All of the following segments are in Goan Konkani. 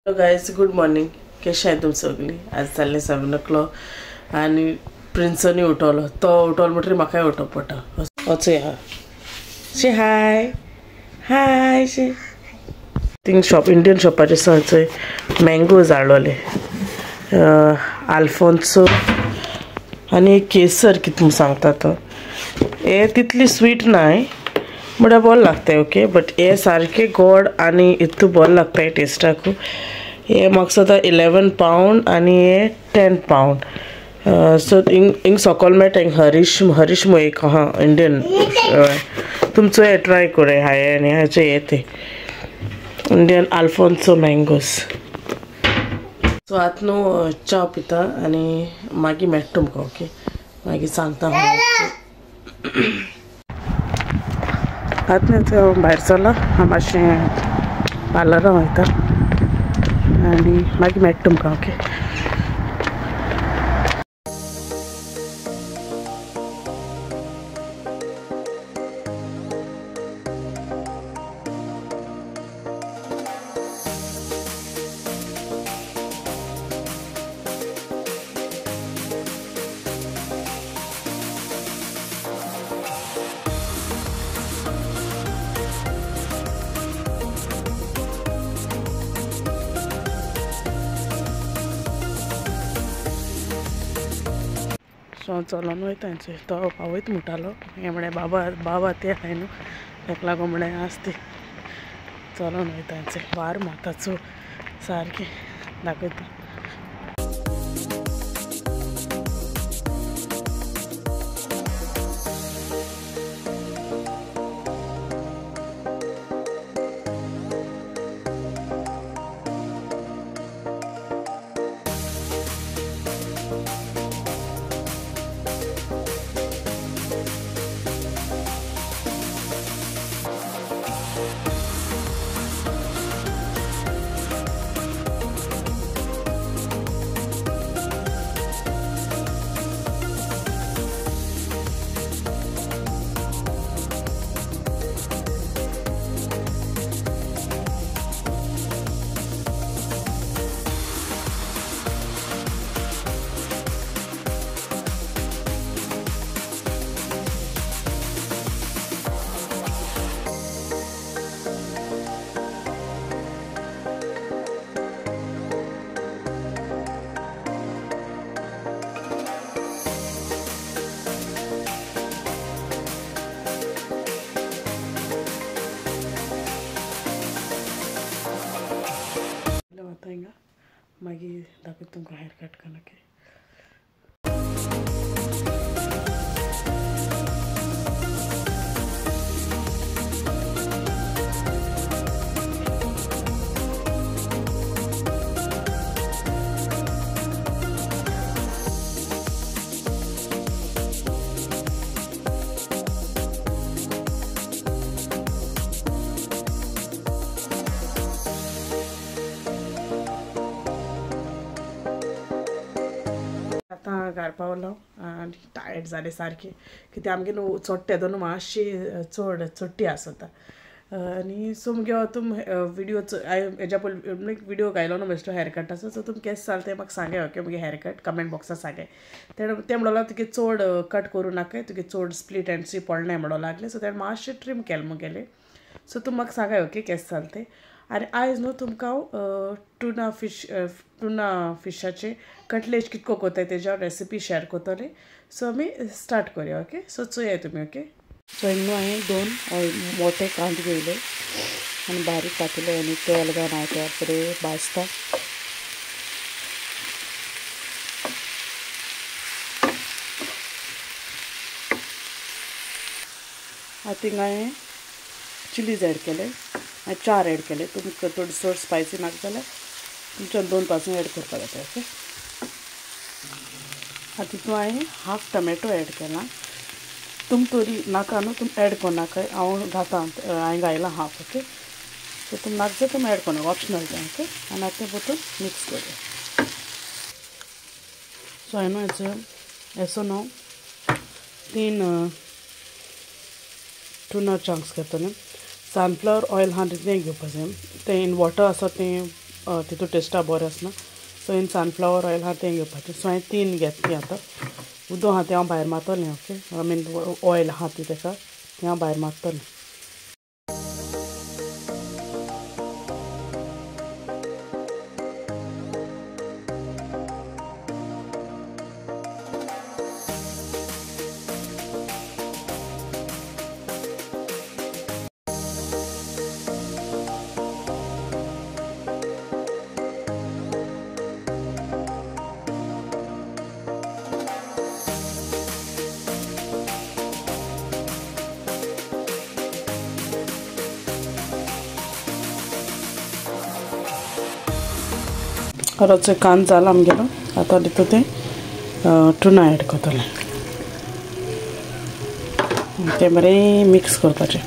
Hello guys, good morning. कशें आहाय तुमी सगळीं? आज जाल्लें 7 o'clock आनी प्रिन्सनी उठवलो. तो उठवलो म्हणटकीर म्हाकाय उठोवप पडटा. वचूया. हा शे हाय हाय शे. थिंग शॉप इंडियन शॉपाचेर चोय मँगोज हाडलोले, आल्फोन्सो आनी केसर कितें सांगता तो. हे तितली स्वीट नाय म्हळ्यार बरें लागता. ओके, बट हे सारके गोड आनी इतू बरें लागता टेस्टाकू. हे म्हाका दिसता 11 पावंड आनी हे 10 पावंड. सो हिंग सकयल मेळटा. हिंग हरीश हरीश मो एक आहा इंडियन. तुमचो हे ट्राय करूं हांवें आनी हाचे हे ते इंडियन आल्फोन्सो मँगोज. सो आतां न्हू च्या पिता आनी मागीर मेळटा तुमकां. ओके, मागीर सांगता. आतां न्हू भायर चला, हांव मातशें पार्लरां वयता आनी मागीर मेळटा तुमकां. ओके. सो चलोन वयता तो पावयत म्हणटालो. हें म्हळें बाबा बाबा ते आहाय न्हू, ताका लागून म्हळें आज ती चलोन वयता. वार मारता चड सारकें दाखयता. हिंगा मागीर दाखयता तुमकां हेअर कट करून. ओके. आतां घर पावलो आनी टायर्ड जालें सारकें. कित्याक आमगे न्हू चोडटे दोन मातशी चड चोडटी आसता आनी सो मुगे तुम विडियो हेज्या पयलीं विडियो घायलो न्हू बेश्टो हेअर कटाचो. सो तुम केस जालें तें म्हाका सांगाय. ओके, मुगे हेअर कट कमेंट बॉक्साक सांगाय. तें म्हणलो तुगे चड कट करूं नाकाय, तुगे चड स्प्लीट एंड सी पडनाय म्हणो लागलें. सो तेणें मातशें ट्रीम केलें मुगेलें. सो तुम म्हाका सांगाय ओके केस जालें तें. आनी आयज न्हू तुमकां हांव टुना फिश टुना फिशाचे कटलेट कितको कोताय तेज्या रेसिपी शेअर करतलें. सो आमी स्टार्ट करया. ओके, सो चोया तुमी. ओके, सो न्हू हांवें 2 मोटे कांदे घेयले आनी बारीक कातले आनी तेल घालून हांव ते बरें भाजता. आतां हिंगा हांवें चिलीज एड केले, हांवें 4 एड केले. तुमकां थोडी चड स्पायसी नाका जाल्यार तुमच्यान 2 पासून एड करपाक जाता. ओके, आतां तितून हांवें हाफ टमॅटो एड केला. तुम तरी नाका न्हू तुम एड करनाका, हांव घाता, हांवें घायला हाफ. ओके, सो तुम नाका जाल्यार तुम एड करनाका, ऑप्शनल तें. ओके, आनी आतां तें परतून मिक्स करूया. सो हांवें न्हू हेचो एसो न्हू 3 टुना चंक्स घेतले. सनफ्लावर ऑयल आहा तितलें घेवपाचें, तें इन वॉटर आसा तें तितू टेस्टा बरें आसना. सो इन सनफ्लावर ऑयल आहा तें घेवपाचें. सो हांवें 3 घेतली आतां. उदक आहा तें हांव भायर मारतलें. ओके, I mean oil आहा ती तेका तें हांव भायर मारतलें. रोचो कांदो जाला आमगेलो. आतां तितूंत तें टुना एड करतलें. तें बरें मिक्स करपाचें.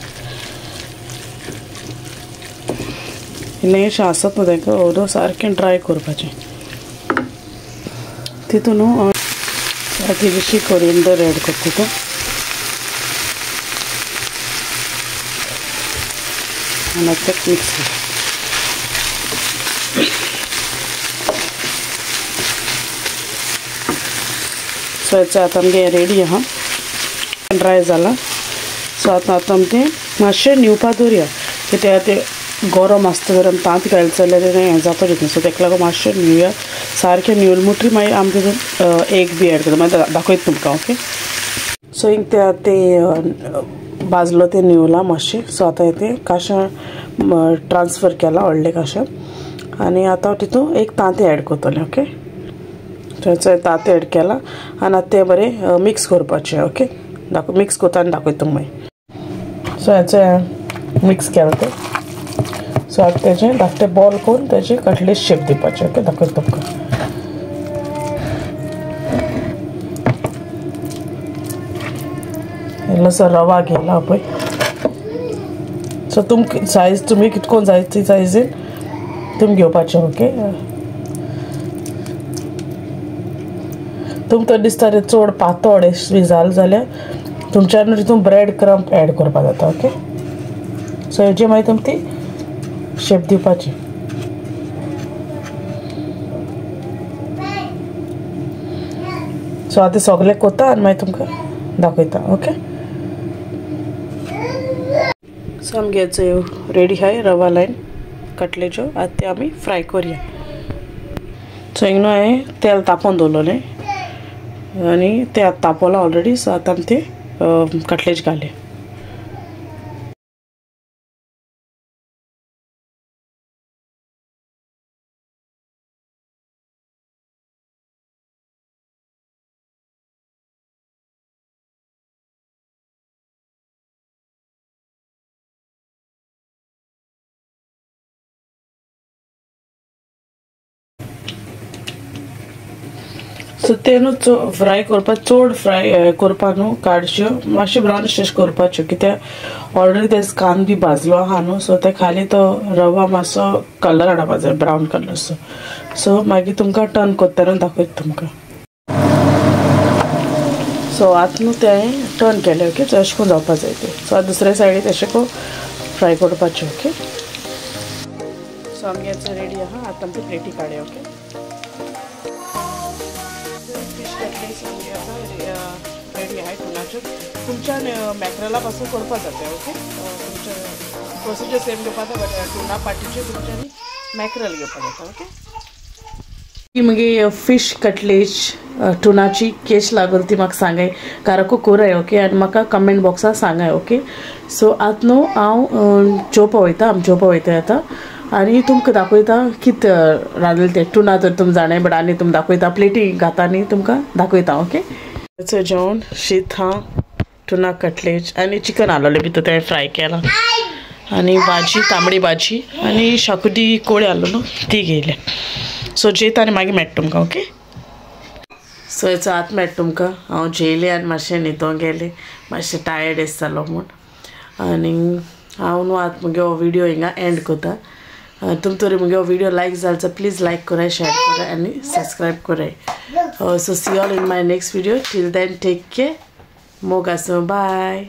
इल्लें आसत न्हू तांकां उदक सारकें ड्राय करपाचें. तितून न्हू इल्लीशी कोरियंडर एड करता तितून. आनी आतां मिक्स करता. सो हेचो आतां आमगे रेडी आहा, ड्राय जाला. सो आतां आतां आमी तें मातशें न्हिवपा दवरया, कित्याक तें गरम आसता जर आमी तांत घायले जाल्यार तें हें जाता तितून. सो तेका लागून मातशें न्हिवया, सारकें न्हिवलें म्हणटकीर मागीर आमी तितून एग बी एड करता, मागीर दाखयता तुमकां. ओके, सो हिंग तें तें भाजलो तें न्हिवलां मातशें. सो आतां तें काश्या ट्रान्सफर केलां व्हडलें काश्या, आनी आतां तितून एक तांतें एड करतलें. ओके, थंयसर तांतें एड केलां आनी आतां तें बरें मिक्स करपाचें. ओके, मिक्स करता आनी दाखयता तुमकां मागीर. सो हेचें मिक्स केलां तें. सो आतां तेजें धाकटें बॉल करून तेजें कटलेट शेप दिवपाचें. ओके, दाखयता तुमकां. इल्लोसो रवा घेयला पळय. सो तुमकां सायज तुमी कितको जाय ती सायजीन तुमी घेवपाचें. ओके, तुमकां दिसता तें चड पातळ बी जालें जाल्यार तुमच्यान तितून ब्रेड क्रम्प एड करपाक जाता. ओके, सो हेजे मागीर तुमी ती शेप दिवपाची. सो आतां सगळें करता आनी मागीर तुमकां दाखयता. ओके, सो आमगे रेडी आहाय रवा लायन कटलेच्यो. आतां ते आमी फ्राय करया. सो हिंगा न्हू हांवें तेल तापोवन दवरलेलें आनी तें आतां तापोलां ऑलरेडी. सो आतां आमी ते कटलेट घाले. सो ते न्हू फ्राय करपाक चड फ्राय करपाक न्हू काडच्यो, मातशें ब्रावनिश करपाच्यो, कित्याक ऑलरेडी ते कांदो बी भाजलो आहा न्हू. सो ते खाली तो रवा मातसो कलर हाडपा जाय, ब्रावन कलर. सो सो मागीर तुमकां टर्न करतना दाखयता तुमकां. सो आतां न्हू तें टर्न केलें. ओके, सो अशें करून जावपा जाय तें. सो आतां दुसऱ्या सायडीन अशें करून फ्राय करपाचें. ओके, सो आमगे रेडी आहा. आतां आमी प्लेटी काडया. ओके, रेडी आहाय टुनाच्यो. तुमच्यान मॅकरला पासून करपाक जाता. ओके, तुमच्या प्रोसिजर सेम घेवपाक जाता, बट टुना पाटीच्यो तुमच्यांनी मॅकरल घेवपाक जाता. ओके, ही मागीर फिश कटलेट टुनाची केश लागल ती म्हाका सांगाय, काराको कोराय. ओके, आनी म्हाका कमेंट बॉक्साक सांगाय. ओके, सो आतां न्हू हांव जेवपा वयता, आमी जेवपा वयता आतां, आनी तुमकां दाखयता कितें रांदलें तें. टुना तर तुमी जाणाय, बट आनी तुमकां दाखयता, प्लेटी घाता आनी तुमकां दाखयता. ओके, जेवण शीत हा, टुना कटलेट आनी चिकन आसलेलें भितर तें फ्राय केलां, आनी भाजी तांबडी भाजी आनी शाकुती कोळी आसलो न्हू ती घेयल्या. सो जेयता आनी मागीर मेळटा तुमकां. ओके, सो हेचो आतां मेळटा तुमकां. हांव जेयलें आनी मातशें न्हिदोंक गेलें, मातशें टायर्ड एस जालो म्हूण. आनी हांव न्हू आतां मुगे हो विडियो हिंगा एंड करता. तुम तरी मुगे हो विडियो लायक जालो जाल्यार प्लीज लायक कराय, शेयर कराय आनी सबस्क्रायब कराय. So see all in my next video. Till then take care. मोग आसूं. बाय.